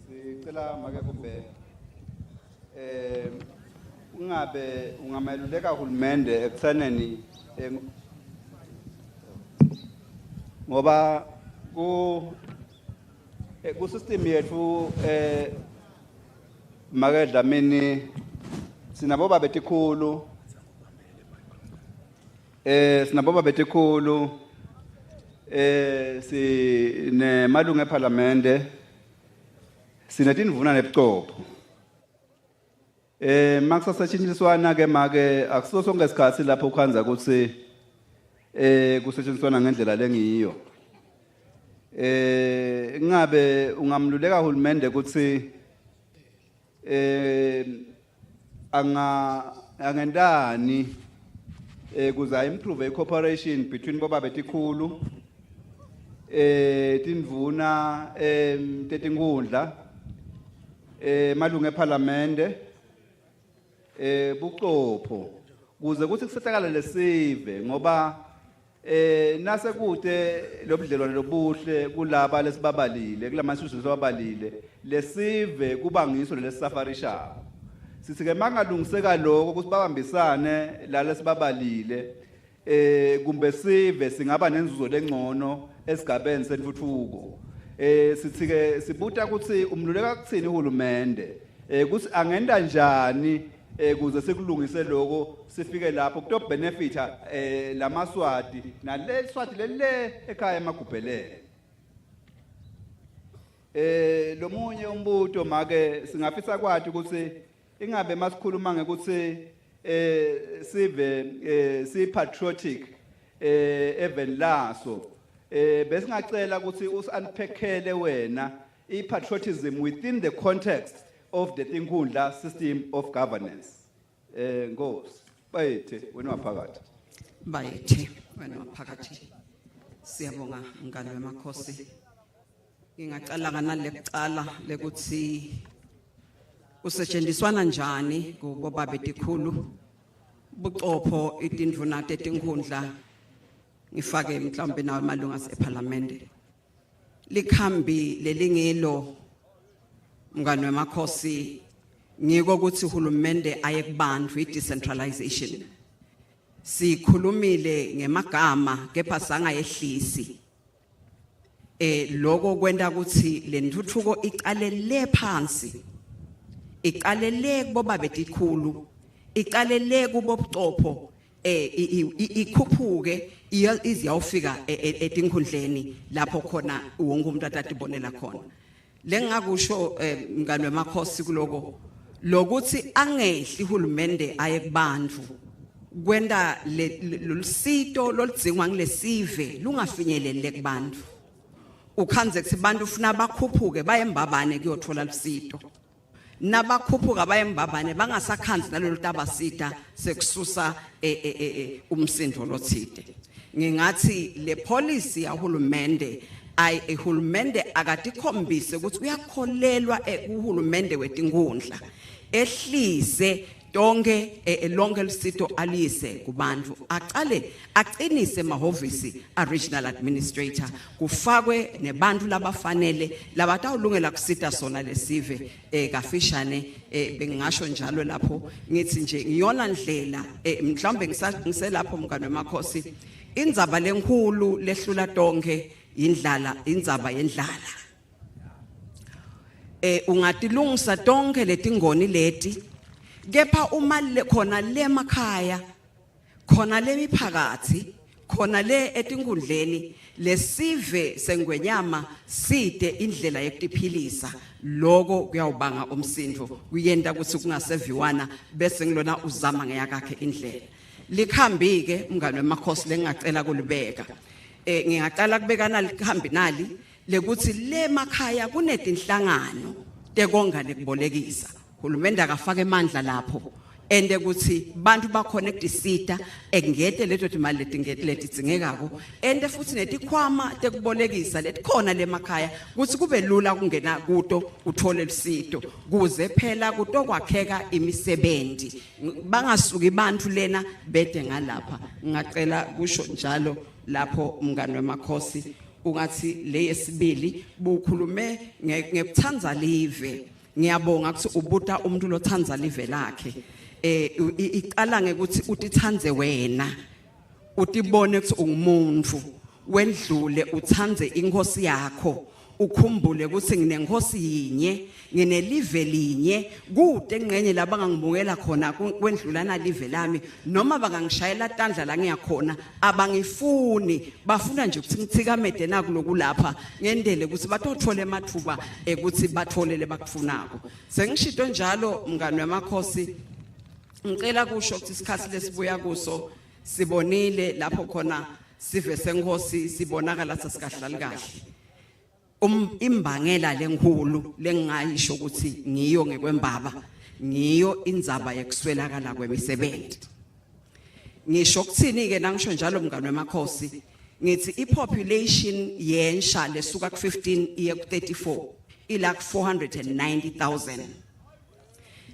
Sicela make kumbe eh ungabe ungameluleka hulumende ekutheneni ngoba ku ku system yethu make Dlamini sinabo babetikhulu sinabo babetikhulu sinemalungu eParliament, sinetindvuna nebucopho. Makusasetshenziswana ke make akusiso sonke isikhathi lapho ukhandza ukuthi kusetshenziswana ngendlela lengiyo. Ngabe ungamluleka uhulumende ukuthi anga angendani kuze improve i-cooperation between boba betikhulu tindvuna tetinkundla malungu eParliament bucopho kuze kuthi kusehlakala lesive ngoba nase kude lobudlelwane lobuhle kulaba lesibabalile kulama institutions lesibabalile lesive kuba ngiso lesisafarisha. Sithi ke mangalungiseka lokho ukuthi babambisane la lesibabalile kumbe sive singaba nenzuzo lengcono esigabeni sentfutfuko. Sithi ke sibuta ukuthi umluleka kuthini uhulumende ukuthi angenda njani kuze sikulungise lokho sifike lapho kuto benefita lamaswati nale swati lele ekhaya emagubhelele. Lomunye umbuto make singafisa kwathi ukuthi ingabe masikhuluma ngekuthi sive si patriotic even laso besingacela ukuthi usunpackele wena i patriotism within the context of the Tinkhundla system of governance. Nkosi bayethe wena waphakathi. Bayethe wena waphakathi. Siyabonga mngani wemakhosi. Ngingacala nganale kucala lekuthi kusetshenziswana njani kubo babetikhulu bucopho itindvuna tetinkhundla ngifake mhlawumbe nawo amalunga aseParliament. Likhambi lelingilo mngani wemakhosi ngiko ukuthi uhulumende aye kubantu i-decentralization. Sikhulumile ngemagama kepha sangayehlisi. Lokho kwenta ukuthi lentuthuko icale le phansi, icale le kubo betikhulu, icale le kubo bucopho, ikhuphuke iziyawufika etinkhundleni lapho khona wonke umuntu atatibonela khona. Lengakusho mngani wemakhosi kuloko lokuthi angehli uhulumende aye kubantu kwenta lolusito loludzingwa ngilesive lungafinyeleli kubantu. Ukhandze kuthi abantu ufuna bakhuphuke baye embabane kuyothola lusito. Nabakhuphuka baye embabane bangasakhandzi nalolu tabasita sekususa umsindo lotsite. Ngingathi le policy yahulumende ay ehulumende akatikhombise ukuthi uyakholelwa kuhulumende wetinkhundla ehlise tonke lonke lisito alise kubantu, aqale aqinise emahhovisi a regional administrator kufakwe nebantu labafanele labatawulungela kusita sona lesive. Kafishane bengingasho njalo lapho ngithi nje ngiyona ndlela mhlawumbe ngiselapho mngani wemakhosi. Indzaba lenkulu lehlula tonke indlala, indzaba yendlala. Ungatilungisa tonke letingoni leti kepha uma khona le emakhaya, khona le miphakathi, khona le etinkundleni lesive sengwenyama side indlela yekutiphilisa, lokho kuyawubanga umsindo kuyenta ukuthi kungaseviwana bese ngilona uzama ngeyakakhe indlela. Likhambi ke mngani wemakhosi lengingacela kulibeka, ngingacala kubekana likhambi nali lekuthi le makhaya kunetinhlangano tekonga nekubolekisa. Hulumende akafake emandla lapho ende ukuthi bantu bakhona ekutisita engete leto timali letingete letidzingekako ende futhi netikhwama tekubolekisa letikhona lemakhaya ukuthi kube lula kungena kuto uthole lusito kuze phela kutokwakheka imisebenzi bangasuki bantu lena bede ngalapha. Ngingacela kusho njalo lapho mngani wemakhosi. Ungathi leyesibili bukhulume ngekuthanda live. Ngiyabonga ukuthi ubuta umuntu lothanda live lakhe. Iqala ngekuthi utithandze wena, utibone ukuthi ungumuntu, wendlule uthandze inkosi yakho, ukhumbule ukuthi nginenkosi yinye, nginelive linye, kude engqenye la bangangibukela khona kwendlulana live lami, noma bangangishayela tandla la ngiyakhona abangifuni, bafuna nje ukuthi ngithikamede nakuloku lapha ngendele ukuthi batothola emathuba ekuthi batholele bakufunako. Sengishito njalo mngani wemakhosi, ngicela kusho ukuthi isikhathi lesibuya kuso sibonile lapho khona sive senkosi sibonakala sasikahlali kahle. Imbangela lenkulu lengayisho ukuthi ngiyo ngekwembaba, ngiyo indzaba yekuswelakala kwemisebenzi. Ngisho ukuthini ke nangisho njalo mngani wemakhosi, ngithi ipopulation yensha lesuka ku15 iye ku34 ila ku 490,000.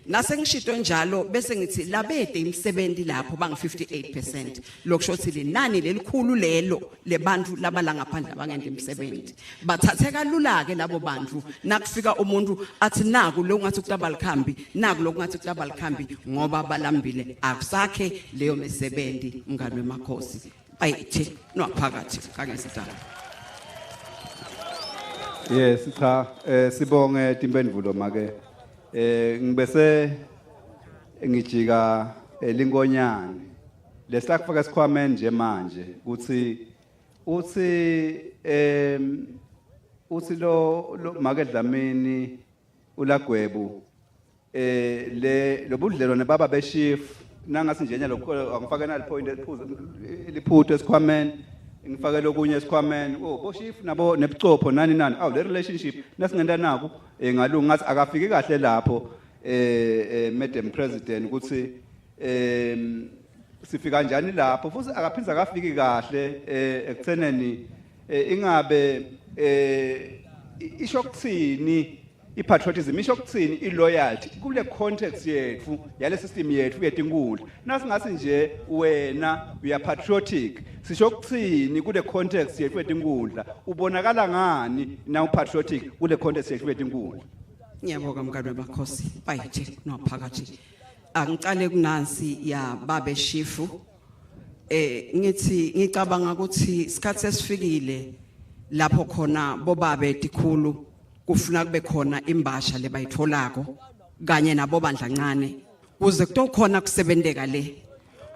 Nase ngishito njalo bese ngithi labede imisebenzi lapho bang 58%, lokusho ukuthi linani lelikhulu lelo lebantu labala ngaphandle abangenda imisebenzi. Bathathe kalula ke labo bantu nakufika umuntu athi naku lo ngathi kutaba likhambi, naku lo ngathi kutaba likhambi, ngoba balambile, akusakhe leyo misebenzi mngani wemakhosi. Ayithi nophakathi kangesidala. Yes, cha, sibonge timphendvulo make. Ngibese ngijika linkonyane. Lesakufaka esikhwameni nje manje kuthi uthi uthi lo make Dlamini ulagwebu le lobudlelwane baba beshift nangasi nje lokho angifake nali point ephuzu liphuthu esikhwameni, ngifake lokunye esikhwameni, oh bo shift nabo nebucopho nani nani, aw le relationship nasingenda naku ngalunga ngathi akafiki kahle lapho. Madam President, ukuthi sifika kanjani lapho, futhi akaphinza akafiki kahle ekutheneni ingabe isho kuthini ipatriotism, isho kuthini iloyalty kule context yethu yale system yethu yetinkundla. Nasingasi nje wena uya patriotic, sisho kuthini kule context yethu yetinkundla, ubonakala ngani na upatriotic kule context yethu yetinkundla? Ngiyabonga mngani wemakhosi, bayithe nophakathi. Angicale kunansi ya babe shifu. Ngithi ngicabanga ukuthi isikhathi sesifikile lapho khona bobabe tikhulu kufuna kube khona imbasha lebayitholako kanye nabo bandlancane kuze kutokhona kusebenteka le,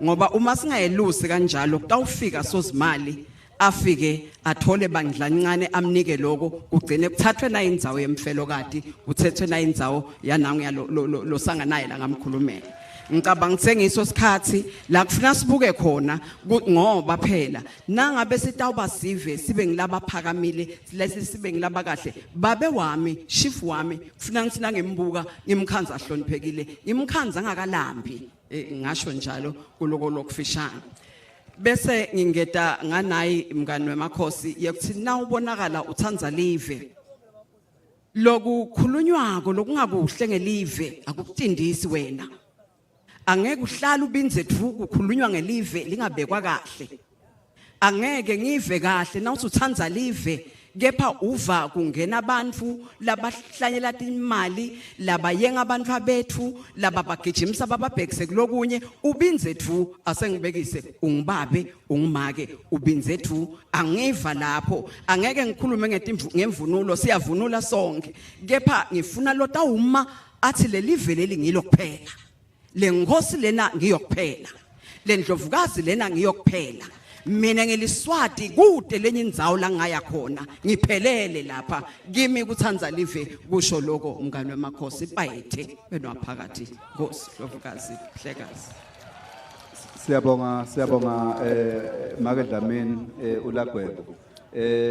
ngoba uma singayelusi kanjalo kutawufika sozimali afike athole bandlancane amnike lokho, kugcine kuthathwe na indzawo yemfelokati, kuthethwe na indzawo yanangu yalo losanga naye la ngamkhulumela. Ngicabanga sengiso sikhathi la kufuna sibuke khona, ngoba phela nangabe sitawuba sive sibe ngilaba phakamile, lesi sibe ngilaba kahle, babe wami, chief wami, kufuna ngithi nangimbuka ngimkhanza ahloniphekile, ngimkhanza ngakalambi. Ngasho njalo kuloko lokufishana. Bese ngingeta nganayi mngani wemakhosi yekuthi nawubonakala uthandza live, lokukhulunywako lokungakuhle ngelive akukutindisi wena. Angeke uhlale ubinze dvu kukhulunywa ngelive lingabekwa kahle. Angeke ngive kahle nawuthi uthandza live kepha uva kungena abantu labahlanyela imali, labayenga abantu abethu, lababagijimisa bababhekise kulokunye, ubinze dvu. Asengibekise, ungibabe ungimake, ubinze dvu, angiva lapho. Angeke ngikhulume ngetimvu ngemvunulo, siyavunula sonke, kepha ngifuna lotawuma athi lelive leli ngilo kuphela, le nkosi lena ngiyo kuphela, le ndlovukazi lena ngiyo kuphela, mina ngiliswati, kude lenye indzawo la ngaya khona, ngiphelele lapha kimi. Kuthandza live kusho lokho mngani wemakhosi. Bayethe benwaphakathi, nkosi, ndlovukazi, hlekazi. Siyabonga, siyabonga make Dlamini ulagwebo.